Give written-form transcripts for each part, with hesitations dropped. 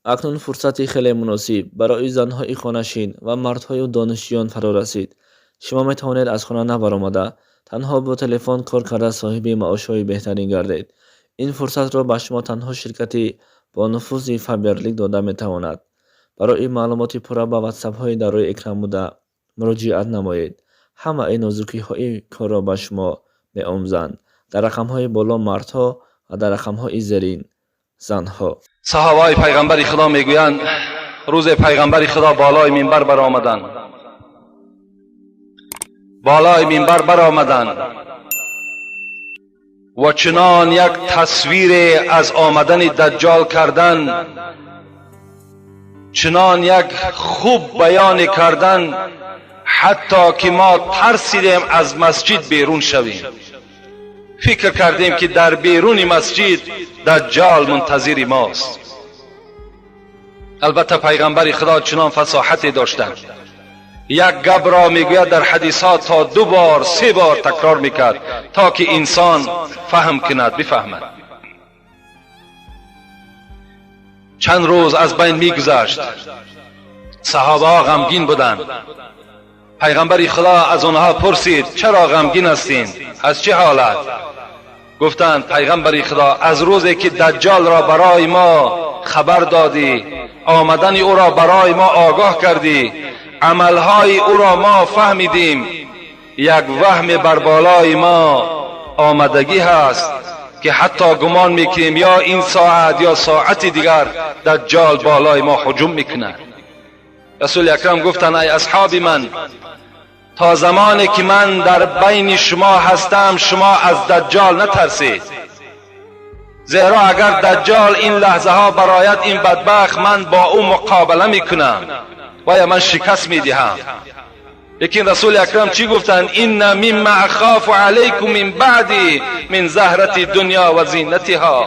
Акнун фурсати хеле муносиб барои занҳои хонашин ва мардҳою донишҷӯён фаро расид. Шумо метавонед аз хона набаромада, танҳо бо телефон кор карда соҳиби маошҳои беҳтарин гардед. Ин фурсатро ба шумо танҳо ширкати бонуфузи Фаберлик дода метавонад. Барои маълумоти пурра ба ватсапҳои дар рӯи экран буда муроҷиат намоед. Ҳамаи нозукиҳои корро ба шумо меомӯзанд. Дар рақамҳои боло мардҳо ва дар рақамҳои зерин занҳо. Саҳобаҳои пайғамбари Худо мегӯянд, рӯзе пайғамбари Худо болои минбар баромаданд, болои минбар баромаданд ва чунон як тасвире аз омадани Даҷҷол кардан, чунон як хуб баёне кардан, ҳатто ки мо тарсидем аз масҷид берун шавем. Фикр кардем, ки дар беруни масҷид Даҷҷол мунтазири мост. Албатта, пайғамбари Худо чунон фасоҳате доштанд, як гапро мегӯяд, дар ҳадисҳо то ду бор, се бор такрор мекард, то ки инсон фаҳм кунад, бифаҳмад. Чанд рӯз аз байн мегузашт, саҳобаҳо ғамгин буданд. Пайғамбари Худо аз онҳо пурсид: чаро ғамгин ҳастин, аз чӣ ҳолат? Гуфтанд: пайғамбари Худо, аз рӯзе ки Даҷҷолро барои мо хабар додӣ, омадани ӯро барои мо огоҳ кардӣ, амалҳои ӯро мо фаҳмидем, як ваҳме бар болои мо омадагӣ ҳаст, ки ҳатто гумон мекунем, ё ин соат ё соати дигар Даҷҷол болои мо ҳуҷум мекунад. Расули акрам гуфтанд: ай асҳоби ман, то замоне ки ман дар байни шумо ҳастам, шумо аз Даҷҷол натарсед, зеро агар Даҷҷол ин лаҳзаҳо барояд, ин бадбахт, ман бо ӯ муқобала мекунам ва я ман шикаст медиҳам. Лекин расули акрам чӣ гуфтанд? Инна мимма ахофу алайкум мин баъди мин заҳрати дунё ва зинатиҳо.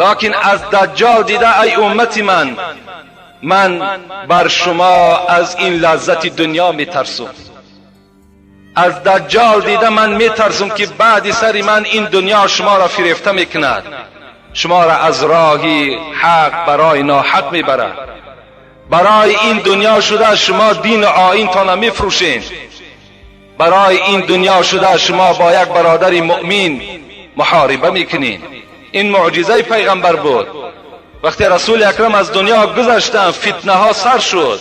Локин аз Даҷҷол дида, ай уммати ман, ман бар шумо аз ин лаззати дунё метарсум. Аз Даҷҷол дида ман метарсум, ки баъди сари ман ин дунё шуморо фирефта мекунад, шуморо аз роҳи ҳақ барои ноҳақ мебарад. Барои ин дунё шуда шумо дину оинтона мефурӯшед. Барои ин дунё шуда шумо бо як бародари муъмин муҳориба мекунед. Ин муъҷизаи пайғамбар буд. Вақте расули акрам аз дунё гузаштанд, фитнаҳо сар шуд,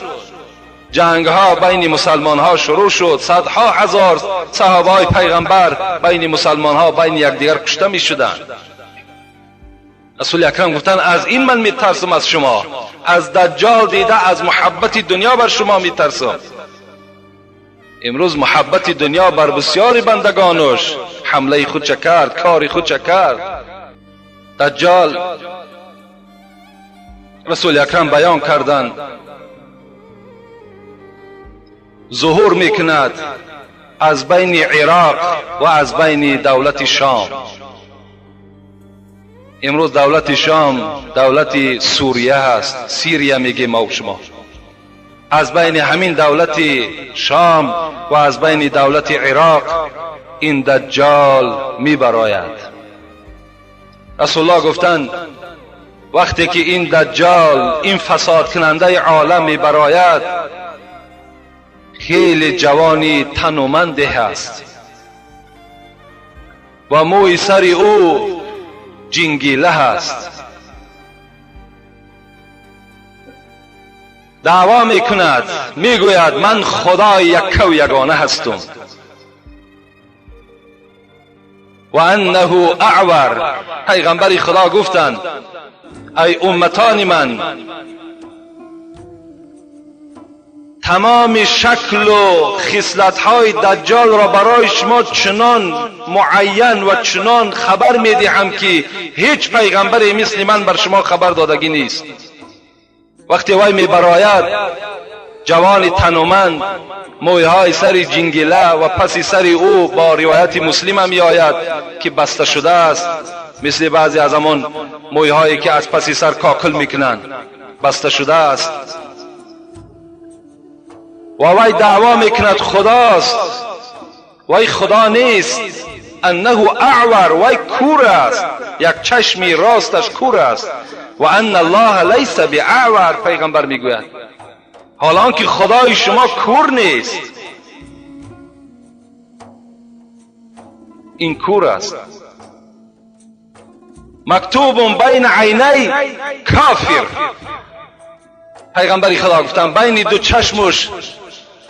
ҷангҳо байни мусалмонҳо шурӯъ шуд. Садҳо ҳазор саҳобаҳои пайғамбар байни мусалмонҳо байни якдигар кушта мешуданд. Расули акрам гуфтанд: аз ин ман метарсам аз шумо, аз Даҷҷол дида аз муҳаббати дунё бар шумо метарсам. Имрӯз муҳаббати дунё бар бисёри бандагонуш ҳамлаи худша кард, кори худша кард. Даҷҷол, расули акрам баён карданд, зуҳур мекунад аз байни Ироқ ва аз байни давлати Шом. Имрӯз давлати Шом давлати Сурия ҳаст, Сирия мегем мо шумо. Аз байни ҳамин давлати Шом ва аз байни давлати Ироқ ин Даҷҷол мебарояд. Расулуллоҳ гуфтанд, вақте ки ин Даҷҷол, ин фасодкунандаи олам мебарояд, хеле ҷавони тануманде ҳаст ва мӯи сари ӯ ҷингила ҳаст. Даъво мекунад, мегӯяд: ман худои яккаву ягона ҳастум. Ва аннаҳу аъвар. Пайғамбари Худо гуфтанд: ай умматони ман, тамоми шаклу хислатҳои Даҷҷолро барои шумо чунон муайян ва чунон хабар медиҳам, ки ҳеҷ пайғамбаре мисли ман бар шумо хабар додагӣ нест. Вақте вай мебарояд, ҷавони тануманд, мӯйҳои сари ҷингила ва паси сари ӯ, бо ривояти Муслима меояд, ки баста шудааст, мисли баъзе аз ҳамон мӯйҳое ки аз паси сар кокил мекунанд, баста шудааст. Ва вай даъво мекунад худост, вай худо нест. انه اعور، وای کور است، یک چشمی راستش کور است. و ان الله لیس باعور، پیغمبر میگوید حالا که خدای شما کور نیست، این کور است. مکتوب بین عینی کافر، پیغمبر خدا گفتن بین دو چشمش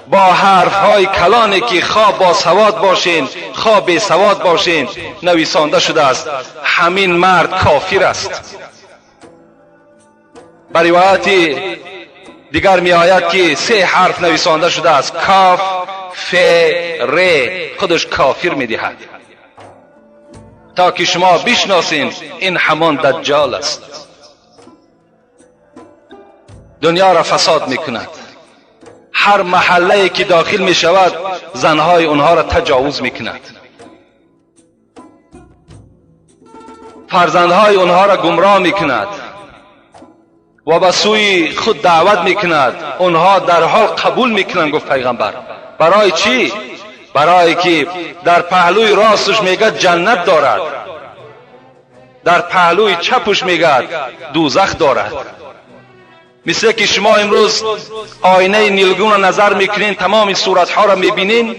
با حرف های کلانی که خواه با سواد باشین خواه بی سواد باشین نویسانده شده است، همین مرد کافر است. بر روایت دیگر می آید که سه حرف نویسانده شده است، کاف ف ر، خودش کافر می دهد تا که شما بشناسین این همان دجال است. دنیا را فساد می کند. هر محله که داخل می شود زنهای اونها را تجاوز می کند، فرزندهای اونها را گمراه می کند و به سوی خود دعوت می کند. اونها در حال قبول می کنند. گفت پیغمبر برای چی؟ برای که در پهلوی راستش میگه جنت دارد، در پهلوی چپش میگه دوزخ دارد. مثل که شما امروز آینه نیلگون را نظر میکنین، تمام صورتها را میبینین،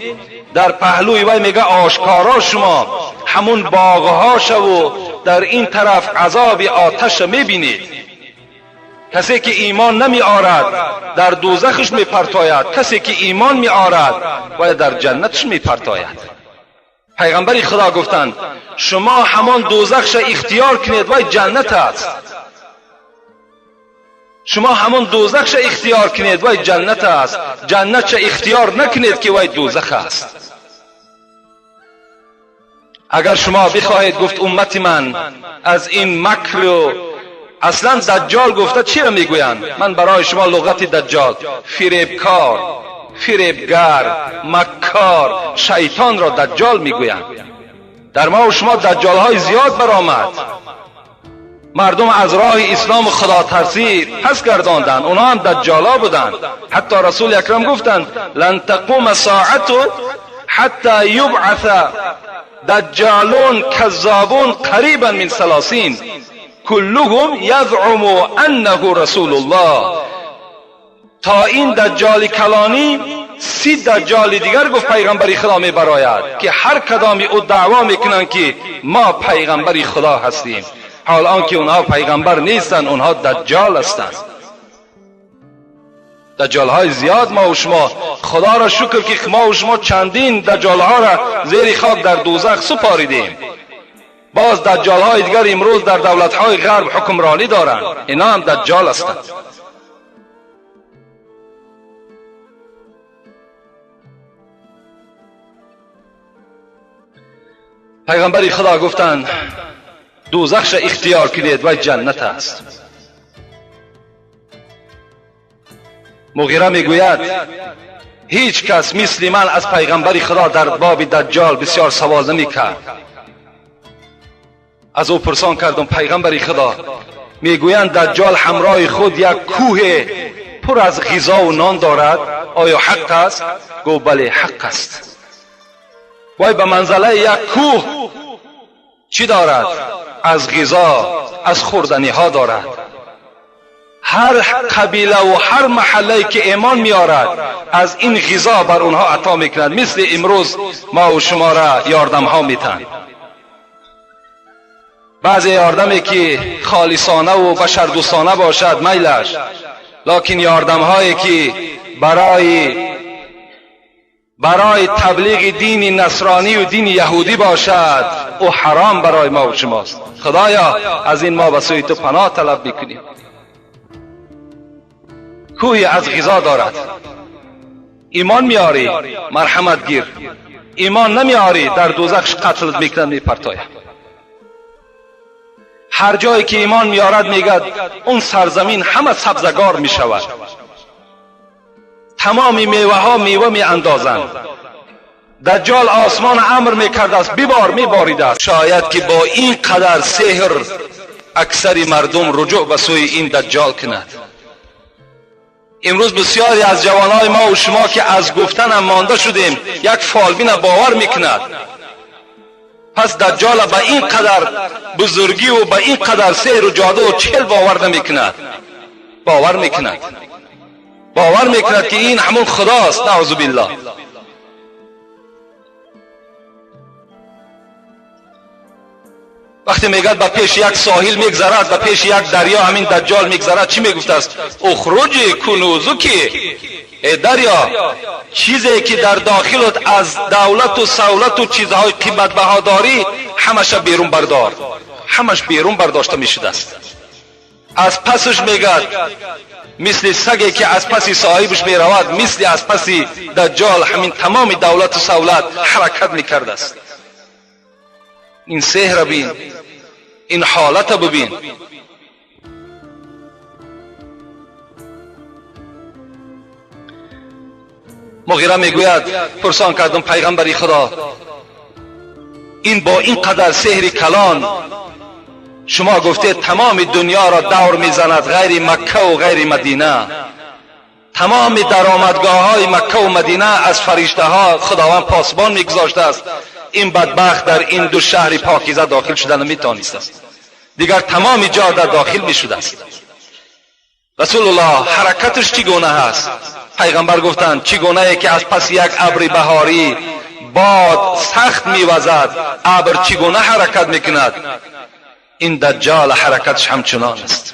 در پهلوی وی میگه آشکارا شما همون باغها و در این طرف عذاب آتش میبینید. کسی که ایمان نمی آرد در دوزخش میپرتاید، کسی که ایمان می آرد و در جنتش میپرتاید. پیغمبر خدا گفتند شما همان دوزخش اختیار کنید و جنت است. شما همان دوزخش اختیار کنید و جنت است، جنت اختیار نکنید که وای دوزخ است. اگر شما بخواهید، گفت امت من، از این مکر و اصلا دجال گفته چی را میگویند؟ من برای شما لغت دجال، فریبکار، فریبگر، مکار، شیطان را دجال میگویند. در ما و شما دجال های زیاد برآمد، مردم از راه اسلام و خدا ترسی پس گرداندند، اونها هم دجالا بودند. حتی رسول اکرم گفتند لن تقوم ساعت حتی یبعث دجالون کذابون قریبا من 30 کلهم یزعم انه رسول الله. تا این دجال کلانی 30 دجال دیگر گفت پیغمبر خدا می براید که هر کدامی او دعوا میکنند که ما پیغمبر خدا هستیم، حال آنکه اونها پیغمبر نیستند، اونها دجال هستند. دجال های زیاد ما و شما، خدا را شکر که ما و شما چندین دجال ها را زیر خاک در دوزخ سپاریدیم. باز دجال های دیگر امروز در دولت های غرب حکمرانی دارند، اینا هم دجال هستند. پیغمبر خدا گفتند دوزخش اختیار کنید و جنت است. مغیره میگوید هیچ کس مثل من از پیغمبر خدا در باب دجال بسیار سوال نمیکرد. از او پرسان کردم پیغمبر خدا، میگویند دجال همراه خود یک کوه پر از غذا و نان دارد، آیا حق است؟ گفت بله حق است. وای به منزله یک کوه چی دارد؟ از غذا، از خوردنی ها دارد. هر قبیله و هر محله که ایمان میارد از این غذا بر اونها عطا میکند، مثل امروز ما و شما را یاردم ها میتن. بعضی یاردمی که خالصانه و بشردوستانه باشد میلش، لکن یاردم هایی که برای تبلیغ دین نصرانی و دین یهودی باشد او حرام برای ما و شماست. خدایا از این ما به سوی تو پناه طلب میکنیم. کوهی از غذا دارد، ایمان میاری مرحمت گیر، ایمان نمیاری در دوزخش قتل میکنند میپرتاید. هر جایی که ایمان میارد میگد اون سرزمین همه سبزگار میشود، تمام میوه ها میوه می اندازند. دجال آسمان امر میکرد است ببار، میبارید است. شاید که با این قدر سحر اکثر مردم رجوع به سوی این دجال کند. امروز بسیاری از جوانای ما و شما که از گفتن هم مانده شدیم یک فالبین باور میکند. Пас Даҷҷол ба ин қадар бузургӣ ва ба ин қадар сеҳру ҷоду чел бовар намекунад. Бовар мекунад, бовар мекунад, ки ин ҳамон Худост. Наъузу биллаҳ. Вақте мегӯяд, ба пеши як соҳил мегзарад, ба пеши як дарё ҳамин Даҷҷол мегзарад, чӣ мегуфтааст? Ухруҷи кунузуки, э дарё, чизе ки дар дохилат аз давлату савлату чизҳои қиматбаҳо дорӣ, ҳамаша берун бардор. Ҳамаш берун бардошта мешудааст. Аз пасаш мегӯяд, мисли саге ки аз паси соҳибаш меравад, мисли аз паси Даҷҷол ҳамин тамоми давлату савлат ҳаракат мекардааст. Ин сеҳра бин, ин ҳолата бибин. Муғира мегӯяд, пурсон кардам: пайғамбари Худо, ин бо ин қадар сеҳри калон, шумо гуфтед, тамоми дунёро давр мезанад, ғайри Маккаву ғайри Мадина, тамоми даромадгоҳҳои Маккаву Мадина аз фариштаҳо Худованд посбон мегузоштааст, ин бадбахт дар ин ду шаҳри покиза дохил шуда наметавонистааст, дигар тамоми ҷо дар дохил мешудааст. Расулуллоҳ, ҳаракаташ чӣ гуна ҳаст? Пайғамбар гуфтанд, чӣ гунае ки аз паси як абри баҳорӣ бод сахт мевазад, абр чӣ гуна ҳаракат мекунад, ин Даҷҷол ҳаракаташ ҳамчунон аст.